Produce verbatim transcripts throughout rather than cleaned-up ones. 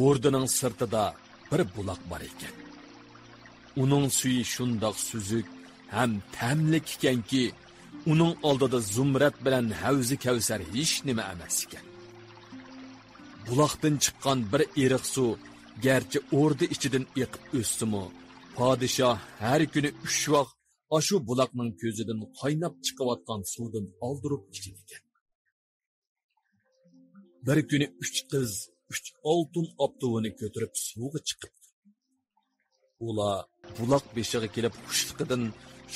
ئوردىنىڭ سىرتىدا بىر بۇلاق بار ئىكەن. ئۇنىڭ سۈيى شۇنداق سۈزۈك ھەم تەملىك ئىكەنكى، ئۇنىڭ ئالدىدا زۇمرەت بىلەن ھەۋزى كەۋسەر ھېچنېمە ئەمەس ئىكەن. بۇلاقتىن چىققان بىر ئېرىق سۇ گەرچە ئوردا ئىچىدىن ئېقىپ ئۆتسىمۇ، پادىشاھ ھەر كۈنى ئۈچ ۋاق ئاشۇ بۇلاقنىڭ كۆزىدىن قايناپ چىقىۋاتقان سۇدىن ئالدۇرۇپ ئىچىدىكەن. بىر كۈنى ئۈچ قىز ئۈچ ئالتۇن ئاپتوۋىنى كۆتۈرۈپ سۇغا چىقىپتۇ. ئۇلار بۇلاق بېشىغا كېلىپ خۇشلۇقىدىن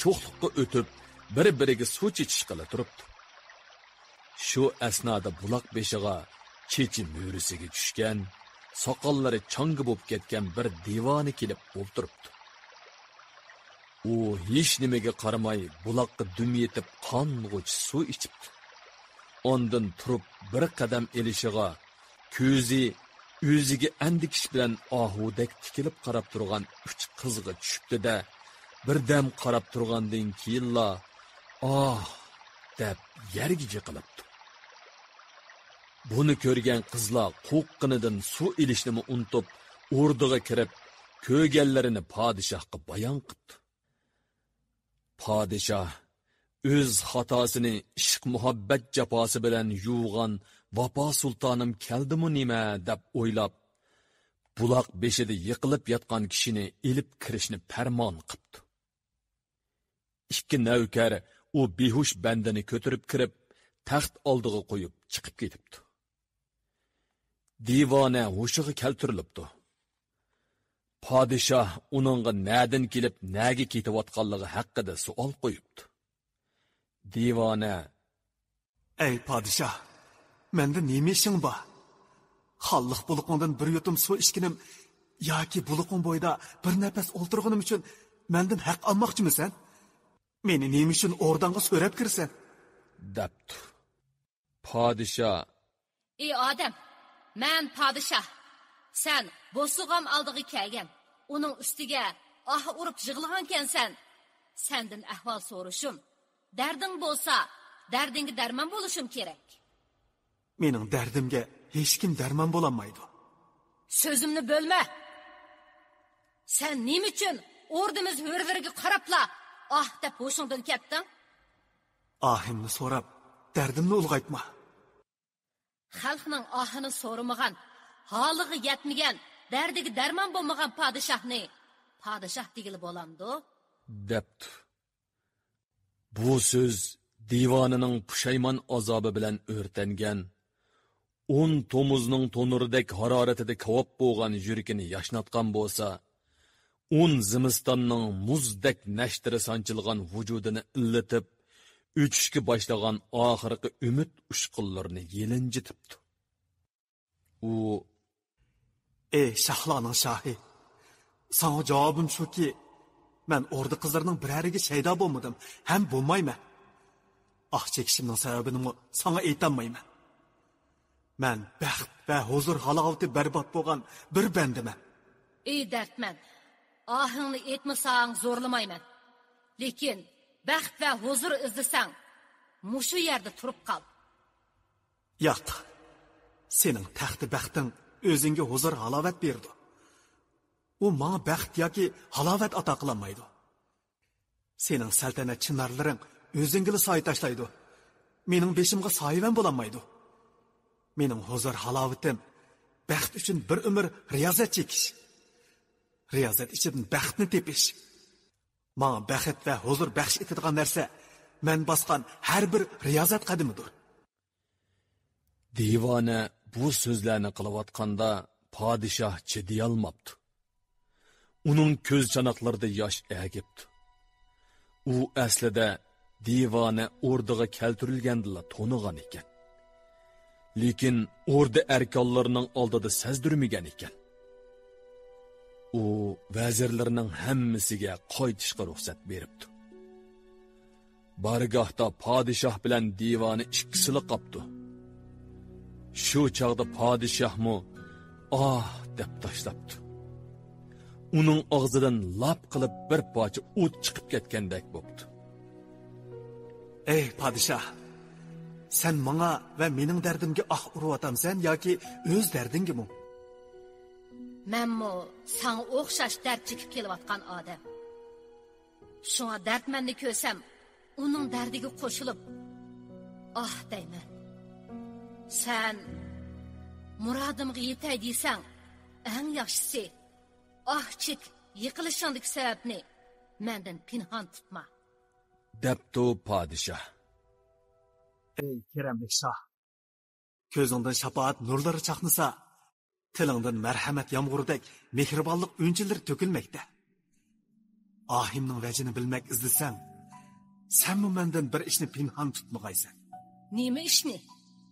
شوخلۇققا ئۆتۈپ، بىر-بىرىگە سۇ چېچىشقىلى تۇرۇپتۇ. شۇ ئەسنادا بۇلاق بېشىغا چېچى مۈرىسىگە چۈشكەن، ساقاللىرى چاڭگا بولۇپ كەتكەن بىر دىۋانە كېلىپ ئولتۇرۇپتۇ. ئۇ ھېچنېمىگە قارىماي بۇلاققا دۈم يېتىپ قانغۇچە سۇ ئىچىپتۇ. ئاندىن تۇرۇپ بىر قەدەم ئېلىشىغا، كۆزى ئۆزىگە ئەندىكىش بىلەن ئاھۇدەك تىكىلىپ قاراپ تۇرغان ئۈچ قىزغا چۈشۈپتۇ-دە، بىردەم قاراپ تۇرغاندىن كېيىنلا، «ئاھ!» دەپ يەرگە يىقىلىپتۇ. بۇنى كۆرگەن قىزلار قورققىنىدىن سۇ ئېلىشنىمۇ ئۇنتۇپ، ئوردىغا كىرىپ، كۆرگەنلىرىنى پادىشاھقا بايان قىپتۇ. پادىشاھ ئۆز خاتاسىنى ئىشق-مۇھەببەت جاپاسى بىلەن يۇغان ۋاپا سۇلتانىم كەلدىمۇ نېمە دەپ ئويلاپ، بۇلاق بېشىدا يىقىلىپ ياتقان كىشىنى ئېلىپ كىرىشنى پەرمان قىپتۇ. ئىككى نەۋكەر ئۇ بىھۇش بەندىنى كۆتۈرۈپ كىرىپ، تەخت ئالدىغا قويۇپ چىقىپ كېتىپتۇ. دىۋانە ھوشىغا كەلتۈرۈلۈپتۇ. پادىشاھ ئۇنىڭغا نەدىن كېلىپ، نەگە كېتىۋاتقانلىقى ھەققىدە سوئال قويۇپتۇ. دىۋانە، «ئەي پادىشاھ، مەندە نېمە ئىشىڭ بار؟ خانلىق بۇلىقىڭدىن بىر يۇتۇم سۇ ئىچكىنىم ياكى بۇلىقىڭ بويىدا بىر نەپەس ئولتۇرغىنىم ئۈچۈن مەندىن ھەق ئالماقچىمىسەن؟ مېنى نېمە ئۈچۈن ئورداڭغا سۆرەپ كىرىسەن؟» دەپتۇ. پادىشاھ، «ئى ئادەم، مەن پادىشاھ. سەن بوسۇغام ئالدىغا كەلگەن، ئۇنىڭ ئۈستىگە ئاھ ئۇرۇپ يىغلىغانكەنسەن. سەندىن ئەھۋال سورىشىم، دەردىڭ بولسا، دەردىڭگە دەرمان بولۇشۇم كېرەك.» «مېنىڭ دەردىمگە ھېچكىم دەرمان بولالمايدۇ.» «سۆزۈمنى بۆلمە. سەن نېمە ئۈچۈن ئوردىمىز ھۆرلىرىگە قاراپلا ئاھ دەپ ھوشۇڭدىن كەتتىڭ؟» «ئاھىمنى سوراپ، دەردىمنى ئۇلغايتما.» «خەلقنىڭ ئاھىنى سورىمىغان، ھالىغا يەتمىگەن، دەردىگە دەرمان بولمىغان پادىشاھنى پادىشاھ دېگىلى بولامدۇ؟» دەپتۇ. بۇ سۆز دىۋانىنىڭ پۇشايمان ئازابى بىلەن ئۆرتەنگەن، ئون تومۇزنىڭ تونۇرىدەك ھارارىتىدە كاۋاپ بولغان يۈرىكىنى ياشناتقان بولسا، ئون زىمىستاننىڭ مۇزدەك نەشتىرى سانچىلغان ۋۇجۇدىنى ئىللىتىپ، ئۆچۈشكە باشلىغان ئاخىرقى ئۈمىد ئۇچقۇنلىرىنى يېلىنجىتىپتۇ. ئۇ، ئەي شاھلارنىڭ شاھى، ساڭا جاۋابىم شۇكى، مەن ئوردا قىزلىرىنىڭ بىرەرىگە شەيدا بولمىدىم ھەم بولمايمەن. ئاھ چېكىشىمنىڭ سەۋەبىنىمۇ ساڭا ئېيتالمايمەن. مەن بەخت ۋە ھۇزۇر ھالاۋىتى بەربات بولغان بىر بەندىمەن. ئى دەردمەن، ئاھىڭنى ئېيتمىساڭ زورلىمايمەن. لېكىن بەخت ۋە ھۇزۇر ئىزدىسەڭ، مۇشۇ يەردە تۇرۇپ قال. ياق، سېنىڭ تەختى بەختىڭ ئۆزۈڭگە ھۇزۇر ھالاۋەت بېرىدۇ. ئۇ ماڭا بەخت ياكى ھالاۋەت ئاتا قىلالمايدۇ. سېنىڭ سەلتەنەت چىنارلىرىڭ ئۆزۈڭگىلا سايە تاشلايدۇ. مېنىڭ بېشىمغا سايىۋەن بولالمايدۇ. مېنىڭ ھۇزۇر ھالاۋىتىم بەخت ئۈچۈن بىر ئۆمۈر رىيازەت چېكىش. رىيازەت ئىچىدىن بەختنى تېپىش. ماڭا بەخت ۋە ھۇزۇر بەخش ئېتىدىغان نەرسە مەن باسقان ھەر بىر رىيازەت قەدىمىدۇر. دىۋانە بۇ سۆزلەرنى قىلىۋاتقاندا، پادىشاھ چىدىيالماپتۇ. ئۇنىڭ كۆز چاناقلىرىدا ياش ئەگىپتۇ. ئۇ ئەسلىدە دىۋانە ئوردىغا كەلتۈرۈلگەندىلا تونۇغان ئىكەن. لېكىن ئوردا ئەركانلىرىنىڭ ئالدىدا سەزدۈرمىگەن ئىكەن. ئۇ ۋەزىرلىرىنىڭ ھەممىسىگە قايتىشقا رۇخسەت بېرىپتۇ. بارگاھتا پادىشاھ بىلەن دىۋانە ئىككىسىلا قاپتۇ. شۇ چاغدا پادىشاھمۇ «ئاھ» دەپ تاشلاپتۇ. ئۇنىڭ ئاغزىدىن لاپ قىلىپ بىر پارچە ئوت چىقىپ كەتكەندەك بوپتۇ. ئەي پادىشاھ، سەن ماڭا ۋە مېنىڭ دەردىمگە ئاھ ئۇرۇۋاتامسەن ياكى ئۆز دەردىڭگىمۇ؟ مەنمۇ ساڭا ئوخشاش دەرد چېكىپ كېلىۋاتقان ئادەم. شۇڭا دەردمەننى كۆرسەم، ئۇنىڭ دەردىگە قوشۇلۇپ، ئاھ دەيمەن. سەن مۇرادىمغا يېتەي دېسەڭ، ئەڭ ياخشىسى، ئاھ چېكىپ يىقىلىشىڭدىكى سەۋەبنى مەندىن پىنھان تۇتما. دەپتۇ پادىشاھ. ئەي كېرەملىك شاھ! كۆزۈڭدىن شاپائەت نۇرلىرى چاقنىسا، تىلىڭدىن مەرھەمەت يامغۇرىدەك مېھرىبانلىق ئۈنچىلىرى تۆكۈلمەكتە. ئاھىمنىڭ ۋەجىنى بىلمەك ئىزدىسەڭ، سەنمۇ مەندىن بىر ئىشنى پىنھان تۇتمىغايسەن. نېمە ئىشنى؟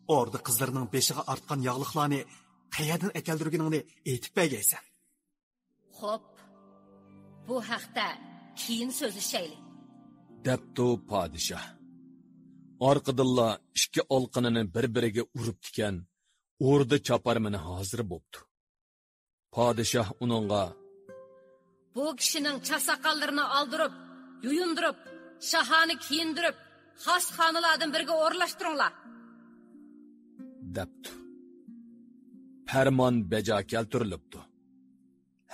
ئوردا قىزلىرىنىڭ بېشىغا ئارتقان ياغلىقلارنى قەيەردىن ئەكەلدۈرگىنىڭنى ئېيتىپ بەرگەيسەن. خوپ، بۇ ھەقتە كېيىن سۆزلىشەيلى. دەپتۇ پادىشاھ. ئارقىدىنلا ئىككى ئالىقىنىنى بىر-بىرىگە ئۇرۇپتىكەن، ئوردا چاپارمىنى ھازىر بوپتۇ. پادىشاھ ئۇنىڭغا، بۇ كىشىنىڭ چاچ-ساقاللىرىنى ئالدۇرۇپ، يۇيۇندۇرۇپ، شاھانە كىيىندۈرۈپ، خاس خانىلاردىن بىرىگە ئورۇنلاشتۇرۇڭلار. دەپتۇ. پەرمان بەجا كەلتۈرۈلۈپتۇ.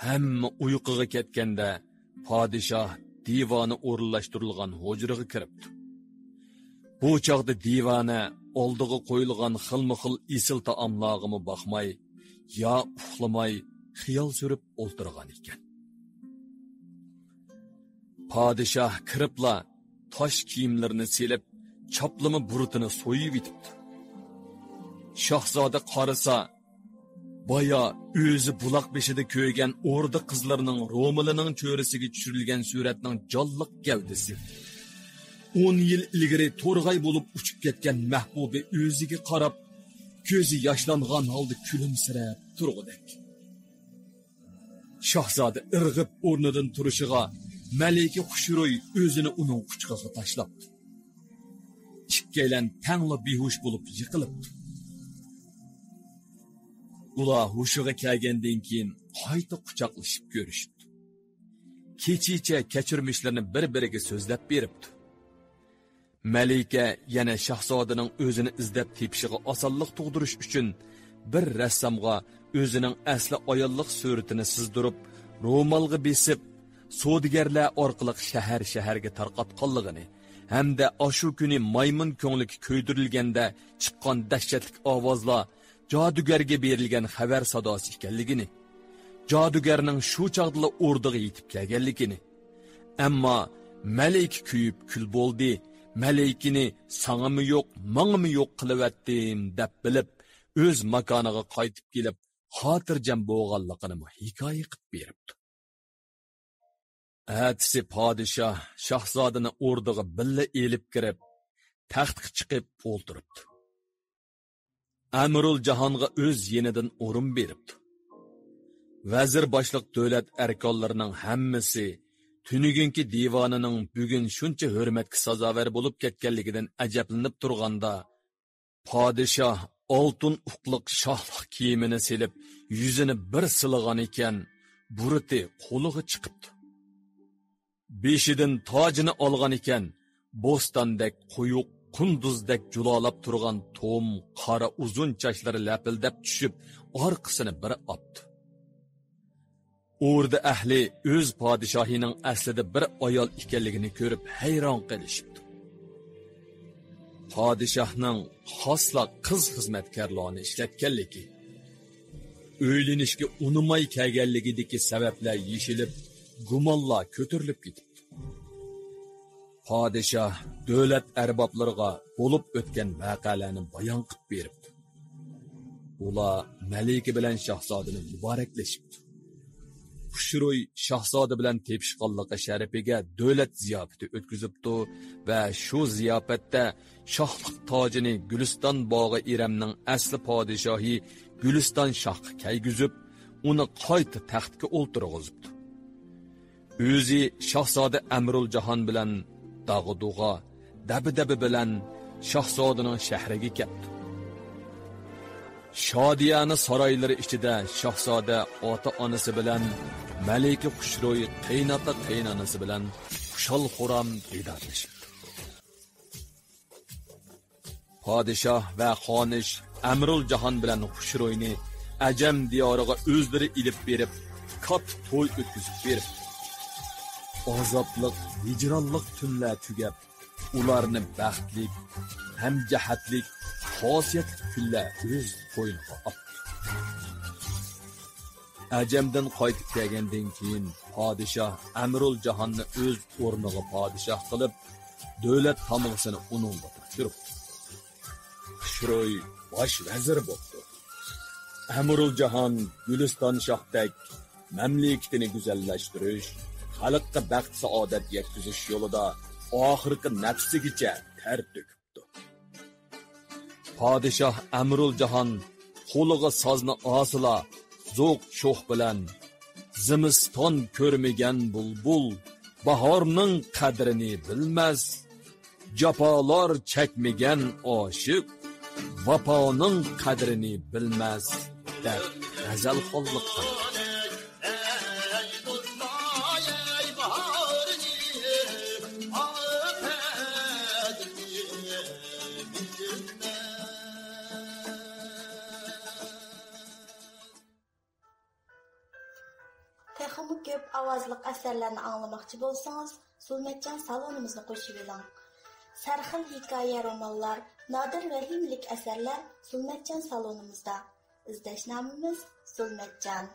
ھەممە ئۇيقۇغا كەتكەندە، پادىشاھ دىۋانە ئورۇنلاشتۇرۇلغان ھۇجرىغا كىرىپتۇ. بۇ چاغدا دىۋانە ئالدىغا قويۇلغان خىلمۇ خىل ئېسىل تائاملارغىمۇ باقماي، يا ئۇخلىماي، خىيال سۈرۈپ ئولتۇرغان ئىكەن. پادىشاھ كىرىپلا تاش كىيىملىرىنى سېلىپ، چاپلىما بۇرۇتىنى سويۇۋېتىپتۇ. شاھزادە قارىسا، بايا ئۆزى بۇلاق بېشىدا كۆرگەن ئوردا قىزلىرىنىڭ رومىلىنىڭ چۆرىسىگە چۈشۈرۈلگەن سۈرەتنىڭ جانلىق گەۋدىسى. ئون يىل ئىلگىرى تورغاي بولۇپ ئۇچۇپ كەتكەن مەھبۇبى ئۆزىگە قاراپ، كۆزى ياشلانغان ھالدا كۈلۈمسىرەپ تۇرغۇدەك. شاھزادە ئىرغىپ ئورنىدىن تۇرۇشىغا، مەلىكە خۇشرۇي ئۆزىنى ئۇنىڭ قۇچىقىغا تاشلاپتۇ. ئىككىيلەن تەڭلا بىھوش بولۇپ يىقىلىپتۇ. ئۇلار ھوشىغا كەلگەندىن كېيىن قايتا قۇچاقلىشىپ كۆرۈشۈپتۇ. كېچىچە كەچۈرمىشلىرىنى بىر-بىرىگە سۆزلەپ بېرىپتۇ. مەلىكە يەنە شاھزادىنىڭ ئۆزىنى ئىزدەپ تېپىشىغا ئاسانلىق تۇغدۇرۇش ئۈچۈن بىر رەسسامغا ئۆزىنىڭ ئەسلى ئاياللىق سۈرىتىنى سىزدۇرۇپ، رومالغا بېسىپ، سودىگەرلەر ئارقىلىق شەھەر-شەھەرگە تارقاتقانلىقىنى ھەمدە ئاشۇ كۈنى مايمۇن كۆڭلىكى كۆيدۈرۈلگەندە چىققان دەھشەتلىك ئاۋازلار جادۇگەرگە بېرىلگەن خەۋەر ساداسى ئىكەنلىكىنى، جادۇگەرنىڭ شۇ چاغدىلا ئوردىغا يېتىپ كەلگەنلىكىنى، ئەمما مەلىكە كۆيۈپ كۈل بولدى، مەلىكىنى ساڭىمۇ يوق، ماڭىمۇ يوق قىلىۋەتتىم دەپ بىلىپ، ئۆز ماكانىغا قايتىپ كېلىپ، خاتىرجەم بولغانلىقىنىمۇ ھېكايە قىلىپ بېرىپتۇ. ئەتىسى پادىشاھ شاھزادىنى ئوردىغا بىللە ئېلىپ كىرىپ، تەختكە چىقىپ ئولتۇرۇپتۇ. ئەمرۇل جاھانغا ئۆز يېنىدىن ئورۇن بېرىپتۇ. ۋەزىر باشلىق دۆلەت ئەركانلىرىنىڭ ھەممىسى تۈنۈگۈنكى دىۋانىنىڭ بۈگۈن شۇنچە ھۆرمەتكە سازاۋەر بولۇپ كەتكەنلىكىدىن ئەجەبلىنىپ تۇرغاندا، پادىشاھ ئالتۇن ئۇقلۇق شاھلىق كىيىمىنى سېلىپ، يۈزىنى بىر سىلىغان ئىكەن، بۇرۇتى قولىغا چىقىپتۇ. بېشىدىن تاجىنى ئالغان ئىكەن، بوستاندەك قويۇق، قۇندۇزدەك جۇلالاپ تۇرغان توم قارا ئۇزۇن چاچلىرى لەپىلدەپ چۈشۈپ، ئارقىسىنى بىر ئاپتۇ. ئوردا ئەھلى ئۆز پادىشاھىنىڭ ئەسلىدە بىر ئايال ئىكەنلىكىنى كۆرۈپ ھەيران قېلىشىپتۇ. پادىشاھنىڭ خاسلا قىز خىزمەتكارلارنى ئىشلەتكەنلىكى، ئۆيلىنىشكە ئۇنىماي كەلگەنلىكىدىكى سەۋەبلەر يېشىلىپ، گۇمانلار كۆتۈرۈلۈپ كېتىپتۇ. پادىشاھ دۆلەت ئەربابلىرىغا بولۇپ ئۆتكەن ۋەقەلەرنى بايان قىلىپ بېرىپتۇ. ئۇلار مەلىكە بىلەن شاھزادىنى مۇبارەكلىشىپتۇ. خۇشرۇي شاھزادە بىلەن تېپىشقانلىقى شەرىپىگە دۆلەت زىياپىتى ئۆتكۈزۈپتۇ ۋە شۇ زىياپەتتە شاھلىق تاجىنى گۈلىستان باغى ئىرەمنىڭ ئەسلى پادىشاھى گۈلىستان شاھقا كەيگۈزۈپ، ئۇنى قايتا تەختكە ئولتۇرغۇزۇپتۇ. ئۆزى شاھزادە ئەمرۇل جاھان بىلەن داغا-دۇغا، دەبدەبە بىلەن شاھزادىنىڭ شەھىرىگە كەپتۇ. شادىيانە سارايلىرى ئىچىدە شاھزادە ئاتا-ئانىسى بىلەن، مەلىكە خۇشرۇي قېيىنئاتا-قېيىنئانىسى بىلەن خۇشال-خۇرام دىدارلىشىپتۇ. پادىشاھ ۋە خانىش ئەمرۇل جاھان بىلەن خۇشرۇينى ئەجەم دىيارىغا ئۆزلىرى ئېلىپ بېرىپ، كاتتا توي ئۆتكۈزۈپ بېرىپتۇ. ئازابلىق، ھىجرانلىق تۈنلەر تۈگەپ، ئۇلارنى بەختلىك، ھەمجەھەتلىك، خاسىيەتلىك كۈنلەر ئۆز قوينىغا ئاپتۇ. ئەجەمدىن قايتىپ كەلگەندىن كېيىن، پادىشاھ ئەمرۇل جاھاننى ئۆز ئورنىغا پادىشاھ قىلىپ، دۆلەت تامغىسىنى ئۇنىڭغا تاپشۇرۇپتۇ. خۇشروي باش ۋەزىر بوپتۇ. ئەمرۇل جاھان گۈلىستان شاھتەك مەملىكىتىنى گۈزەللەشتۈرۈش، خەلققە بەخت-سائادەت يەتكۈزۈش يولىدا ئاخىرقى نەپسىگىچە تەر تۆكۈپتۇ. پادىشاھ ئەمرۇل جاھان قولىغا سازنى ئالسىلا، زوق-شوخ بىلەن، زىمىستان كۆرمىگەن بۇلبۇل باھارنىڭ قەدرىنى بىلمەس، جاپالار چەكمىگەن ئاشىق ۋاپانىڭ قەدرىنى بىلمەس، دەپ غەزەلخانلىق قىلدى. تېخىمۇ كۆپ ئاۋازلىق ئەسەرلەرنى ئاڭلىماقچى بولسىڭىز، زۇلمەتجان سالونىمىزنى قوشۇۋېلىڭ. سەرخىل ھېكايە، رومانلار، نادىر ۋەھىمىلىك ئەسەرلەر زۇلمەتجان سالونىمىزدا. ئىزدەشنامىمىز زۇلمەتجان.